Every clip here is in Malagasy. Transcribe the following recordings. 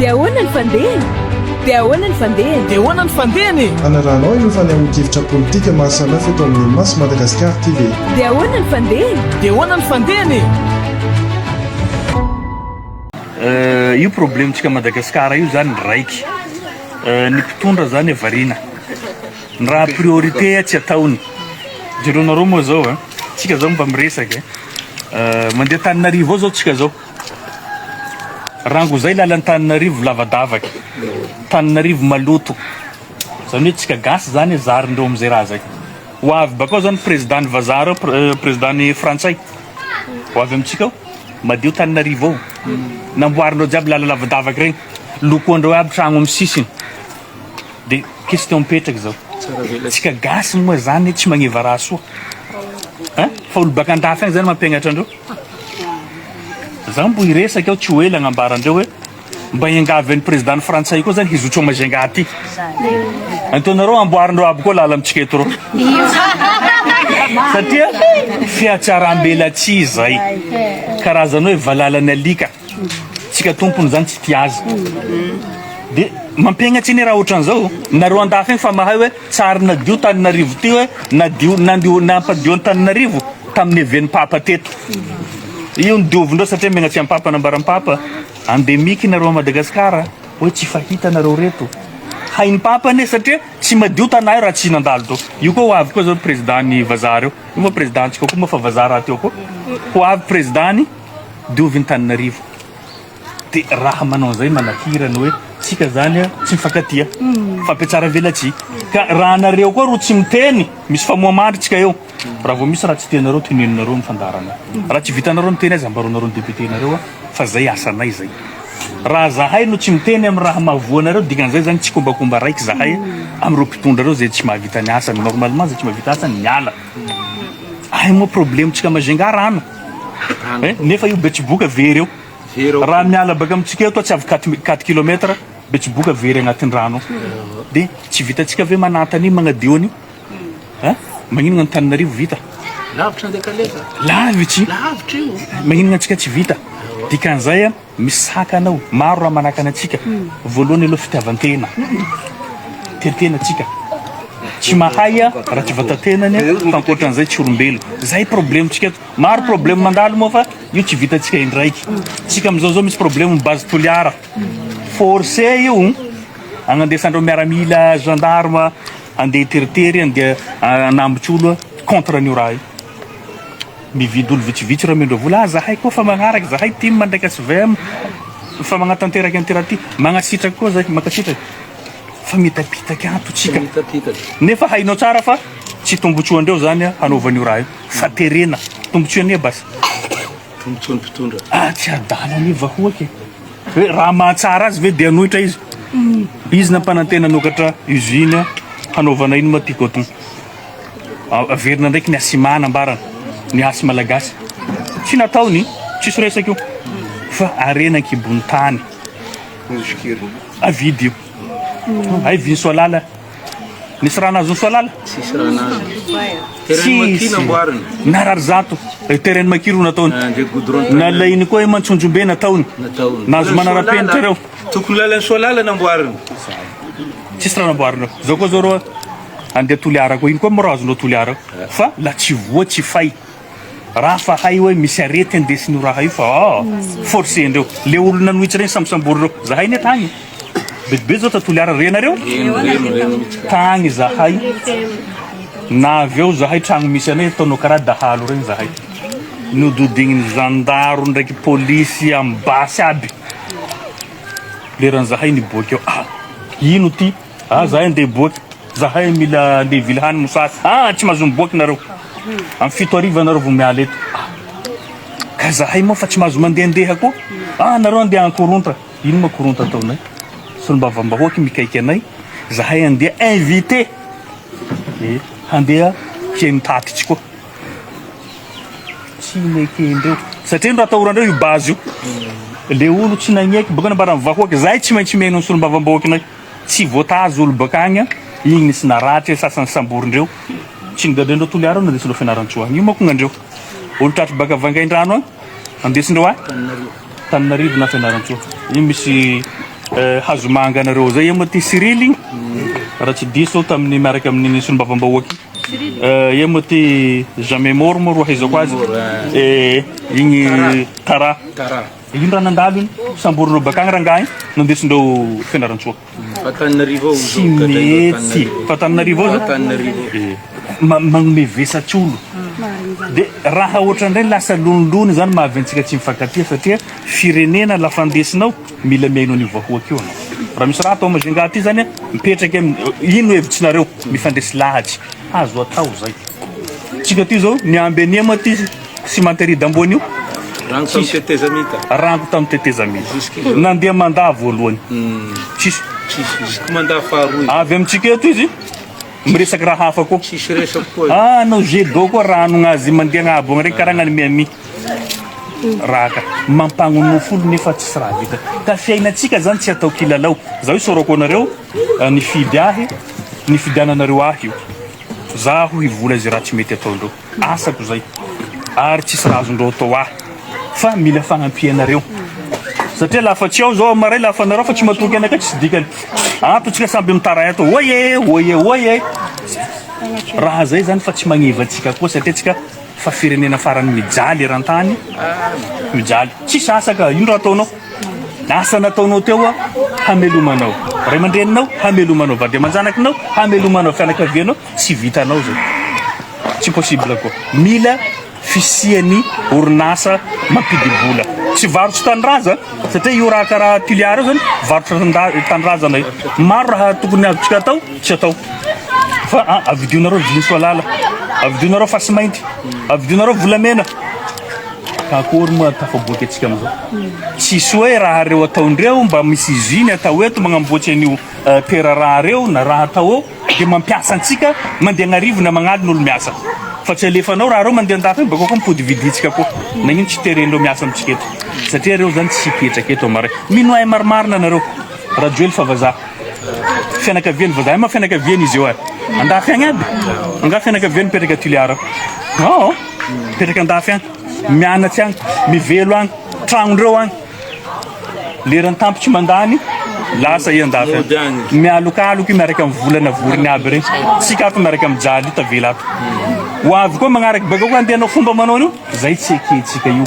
Dia ahoana ny fandehany? Dia ahoana ny fandehany? Dia ahoana ny fandehany e? Hanarahanao ireo fanehoan-kevitra politika maro samihafa eto amin'ny Maso Madagascar TV. Dia ahoana ny fandehany? Dia ahoana ny fandehany e? Io problème tsika Madagascar io zany raiky. Ny mpitondra zany variana. Ny raha priorité tsy ataony. Jerenareo moa zao a. Tsika zao mba miresaka e. Mandeha Antananarivo ao zao tsika zao. Rango zay lalan'Antananarivo lavadavaka. Tananarivo maloto. Zany hoe tsika gasy zany zarindreo amizay raha zay. Ho avy bakao zany président ny vazaha reo, président ny frantsay. Ho avy amintsika ao. Madio Tananarivo ao. Namboarindreo jiaby lala lavadavaka regny. Lokoandreo aby tragno amin'ny sisiny. De question mipetraka zao. Tsika gasy moa zany tsy magneva raha soa. Hein? Fa olo baka andafy agny zany mampiagnatra andreo. Za mbo hiresaka aho tsy ho ela agnambarandreo hoe mba hiangavy an'ny président frantsay koa zany hizotso à Majunga aty. Antonareo amboarindreo aby koa lala amintsika eto reo. Satria fihatsaram-belatsihy zay. Karazany hoe valalan'ny alika. Tsika tompony zany tsy tia azy. De mampiaigna anie raha ohatran'izao. Nareo andafy agny fa mahay hoe tsary nadio Tananarivo ty hoe nadio nandio nampadio an'Tananarivo tamin'ny niavian'ny Papa teto. Io ny diovindreo satria megnatry am Papa nambaran'ny Papa endemique nareo à Madagascar hoe tsy fahita nareo reto. Hain'ny Papa anie satria tsy madio tanà io raha tsy nandalo teo. Io koa ho avy koa zao président ny vazaha reo. Io moa président ntsika koa moa fa vazaha rahateo koa. Ho avy président ny diovy Antananarivo. De raha manao an'izay manahirana hoe tsika zany tsy mifankatia, fampiatsara velatsihy. Ka raha nareo koa ro tsy miteny, misy famoha-mandry tsika eo. Raha vao misy raha tsy tianareo teneninareo amin'ny fandaharana. Raha tsy vitanareo miteny aza ambaronareo ny député nareo fa zay asanay zay. Raha zahay no tsy miteny amin'ny raha mahavoa anareo dikan'izay zany tsikombakomba raiky zahay amin'ireo mpitondra reo zay tsy mahavita ny asany. Normalement zay tsy mahavita asany miala. Ay moa problème tsika Majunga rano. Eh, nefa io Betsiboka very eo. Raha miala baka amintsika eto tsy avy 4 kilomètre Betsiboka very agnatin'ny rano. De tsy vitantsika ve manantana io magnadio an'io? Hein? Maninona Antananarivo vita? Lavitra Andekaleka. Lavitsy. Lavitra io. Maninona antsika tsy vita? Dikan'izay a, misy sakana ao. Maro raha manakana antsika. Voalohany aloha fitiavan-tena. Tia tena tsika. Tsy mahay a, raha tsy vatatenany fa ankoatran'izay tsy olombelo. Zay problème tsika eto. Maro problème mandalo moa fa io tsy vitantsika indraiky. Tsika amin'izao zao misy problème base Toliara. Forcé io agnandesandreo miaramila, gendarme andeha hiteritery, andeha hanambotry olo contre an'io raha io. Mividy olo vitsivitsy reo amendreo vola, ah zahay koa fa magnaraky, zahay tim ndraiky HVM fa magnatanteraka an'ity raha ty, magnasitraky koa zahay, mankasitraky fa mitapitaky ato tsika, nefa hainao tsara fa tsy tombotsoandreo zany hanaovan'io raha io fa terena, tombotsoa anie basy. Tombotsoan'ny mpitondra. Ah tsy adala anie vahoaka e. Hoe raha mahatsara azy ve dia hanohitra izy? Izy nampanantena hanokatra usine hanaovana ino moa ty coton. Averina ndraiky ny Asima nambarany, ny hasy malagasy. Tsy nataony, tsisy resaka io. Fa harena an-kibon'ny tany. Avidy io. Hay vy ny Soalala. Nisy raha nahazo ny Soalala? Tsisy raha nahazo. Terrain maki namboariny. Narary zato. Terrain maki ro nataony. Ah, ndre goudron. Nalainy koa i Mantsonjombe nataony. Nataony. Nahazo manara-penitra reo. Tokony lalan'ny Soalala namboariny. Tsisy raha namboarina. Zao koa zao reo andeha Toliara koa ino koa moa raha azonao Toliara fa la tsy voa tsy fay. Raha fa hay hoe misy arety andesin'io raha io fa oh, forcé-ndreo. Le olona nanohitsy reny sambosambory reo. Zahay ne tagny. Betibe zao ta Toliara renareo? Tagny zahay. Na avy eo zahay tragno misy anay ataonao karaha dahalo regny zahay. Nododignin'ny zandaro ndraiky polisy amy basy aby. Leran'izahay niboaka eo. Ah, ino ty? Ah, zahay andeha hiboaka. Zahay mila andeha hivily hany mosary. Ah, tsy mahazo miboaka nareo. Amin'ny 7 hariva nareo vao miala eto. Ah, ka zahay moa fa tsy mahazo mandehandeha koa. Ah, nareo andeha ankoronta. Ino moa koronta ataonay? Solombavambahoaka mikaiky anay. Zahay andeha invité. Eh, handeha hihaino tatitsy koa. Tsy nekendreo. Satria ny raha atahorandreo io base io. Le olo tsy nagneky bôka nambaran'ny vahoaka zahay tsy maintsy mihaino ny solombavambahoakinay. Tsy voatazo olo baka agny igny nisy naratra sasany samborindreo. Tsy nigadraindreo Toliara io nandesindreo Fianarantsoa agny. Io manko gnandreo. Olo tratry baka Vangaindrano agny andesindreo a Tananarivo na Fianarantsoa. Io misy. Hazomanga anareo zay ia moa ty Cyril igny raha tsy diso aho tamin'ny miaraka amin'igny solombavambahoaka igny ia moa ty Jamais mort moa ro ahaizako azy eh igny Tara ino raha nandalo igny samborindreo bakagny rangahy nandesindreo Fianarantsoa tsy mety fa Antananarivo ao zao eh magnome vesatry olo de raha ohatran'ireny lasa lonilony zany mahavy antsika tsy mifankatia satria firenena lafa andesinao Mila mihaino an'io vahoaka io anao. Raha misy raha atao Majunga aty zany mipetraky am ino hevitsinareo mifandresy lahatry. Azo atao zay. Tsika aty zao niamby ania moa ty cimenterie d'ambony io. Rango tamin'ny tetezamita. Rango tamin'ny tetezamita. Nandeha mandat voalohany. Tsisy. Tsisy. Jusque mandat faharoa izy. Avy amintsika eto izy miresaky raha hafa koa. Tsisy resaka koa. Ah anao jet d'eau koa rano gnazy mandeha agnabo agny regny karaha gnany Miami. Raha ka mampagnonofy olo nefa tsisy raha vita. Ka fiainantsika zany tsy atao kilalao. Zaho isaorako anareo nifidy ahy, nifidiananareo ahy io. Zaho hivola ze raha tsy mety ataondreo. Asako zay. Ary tsisy raha azondreo atao ahy. Fa mila fagnampianareo. Satria lafa tsy ao zao amaray lafa nareo fa tsy matoky anakahy tsisy dikany. Ato tsika samby mitaray ato oye oye oye. Raha zay zany fa tsy magneva antsika koa satria tsika Fa firenena farany mijaly eran-tany, mijaly. Tsisy asa ka, ino raha ataonao? Asa nataonao teo a, hamelomanao ray aman-dreninao, hamelomanao vady aman-janakinao, hamelomanao fianakavianao, tsy vitanao zay. Tsy possible koa. Mila fisian'ny orinasa mampidi-bola. Tsy varotry tanindrazana, satria io raha karaha Toliara io zany, varotra tanindrazana io. Maro raha tokony azontsika atao, Tsy atao. Fa a avidionareo viny soalala, avidionareo fasy mainty, avidionareo volamena. Ka akory moa tafaboaky antsika amizao. Tsisy hoe raha reo ataondreo mba misy usine atao eto magnamboatry an'io terre raha reo na raha atao eo de mampiasa antsika mandeha agnarivo na magnalina olo miasa. Fa tsy alefanao raha reo mandeha andafy agny bakeo koa mipody vidintsika koa. Nagnino tsy terendreo miasa amitsika eto. Satria reo zany tsy hipetraka eto amaray. Mino ahy marimarina nareo. Rajoely fa vazaha. Fianakaviany vazaha ma fianakaviany izy io e. Andafy agny aby. Angaha fianakaviany mipetraka Tuliara. Oo. Mipetraka andafy agny. Mianatsy agny, mivelo agny, tragnondreo agny. Lerany tampotry mandany lasa i andafy agny. Mialokaloky miaraka amin'ny vola navoriny aby regny. Tsika ato miaraka mijaly io tavela ato. Ho avy koa magnaraky bakeo koa andeha hanao fomba manao an'io. Zay tsy ekentsika io.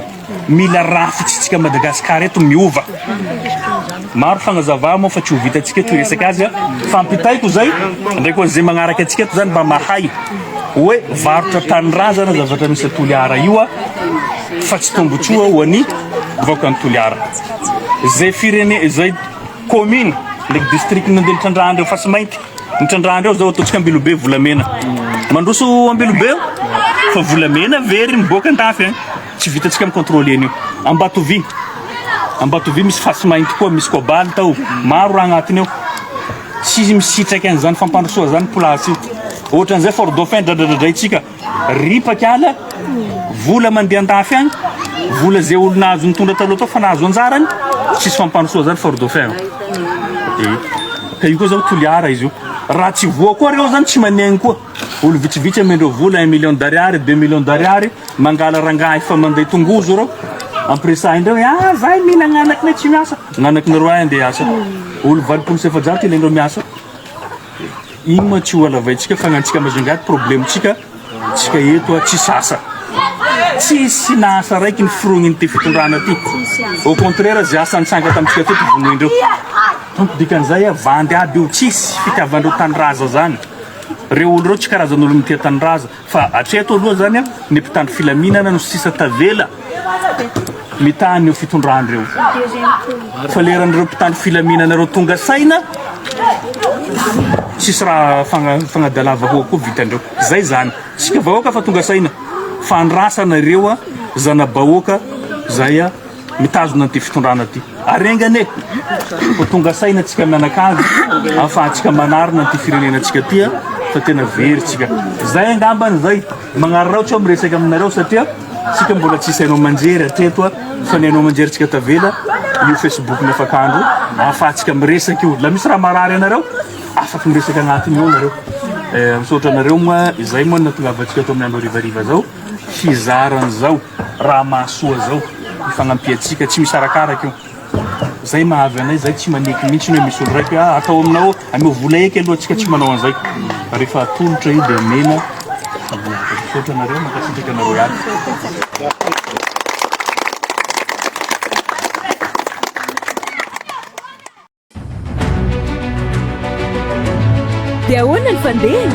Mila rafitsy tsika Madagascar eto miova. Maro fagnazava moa fa tsy ho vitantsika eto hiresaka azy fa ampitaiko zay ndraiky ho an'izay magnaraka antsika eto zany mba mahay hoe varotra tanindrazana zavatra misy a Toliara io a fa tsy tombotsoa ho an'ny vahoakan'i Toliara. Zay firene zay commune ndraiky district nandeha nitrandrahandreo fasimainty nitrandrahandreo zao ataontsika Ambilobe volamena mandroso Ambilobe fa volamena very miboaka andafy agny. Tsy vitantsika mi contrôler an'io. Ambatovy, Ambatovy misy fasy mainty koa, misy cobalt ao, maro raha agnatiny ao. Tsy misitraky an'izany fampandrosoa zany place io. Ohatran'izay Fort Dauphin dradradradraintsika, ripaky ala, vola mandeha andafy agny, vola zay olo nahazo nitondra taloha tao fa nahazo anjarany, tsisy fampandrosoa zany Fort Dauphin ao. E, ka io koa zao Toliara izy io. Raha tsy voa koa reo zany tsy manegny koa. Olo vitsivitsy amendreo vola un million d'ariary, deux millions d'ariary, mangala rangahy efa mandeha tongozo reo, ampiresahin-dreo hoe ah zahay mila gn'anakinay tsy miasa, gn'anakinareo ahy andeha hiasa, olo 480 ilaindreo miasa, igny moa tsy ho alavaintsika fa gn'antsika Majunga ato problème-tsika, tsika eto tsisy asa, tsisy na asa raiky niforogn'ity fitondrana ty, au contraire ze asa nitsanga tamintsika teto vonoindreo, donc dikan'izay vandy aby io, tsisy fitiavandreo tanindrazana zany. Reo olo reo tsy karazan'olo mitia tanindraza fa hatreto aloha zany ny mpitandro filaminana no sisa tavela mitany io fitondrana reo fa leran'ireo mpitandro filaminana reo tonga saina tsisy raha fagnadala vahoaka koa vitandreo zay zany tsika vahoaka fa tonga saina fa andrasana ireo a zana-bahoaka zay a mitazona an'ity fitondrana ity. Ary enga anie ho tonga saina antsika mianakavy ahafahantsika manarina an'ity firenena antsika ity fa tena very tsika. Zay angambany zay magnararaotra aho miresaka aminareo satria tsika mbola tsisy haino aman-jery hatreto fa ny haino aman-jery tsika tavela io Facebook ny afakandro ahafahantsika miresaka io. La misy raha marary anareo afaky miresaka agnatiny ao nareo. Eh, misaotra anareo moa izay moa nahatongavantsika ato amin'ny andro harivariva zao hizara an'izao. Raha mahasoa zao ifagnampiantsika tsy misy arakaraka io. Zay mahavy anay zay tsy maneky mihitsy hoe misy olo raiky hoe ah atao aminao ameo vola eky aloha tsika tsy manao an'izay. Rehefa atolotra io dia omena. Misaotra anareo, mankasitraka anareo iaby. Dia ahoana ny fandehany?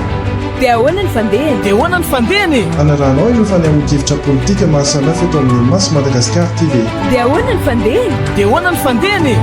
Dia ahoana ny fandehany? Dia ahoana ny fandehany e? Hanarahanao ireo fanehoan-kevitra politika maro samihafa eto amin'ny Maso Madagascar TV. Dia ahoana ny fandehany? Dia ahoana ny fandehany e?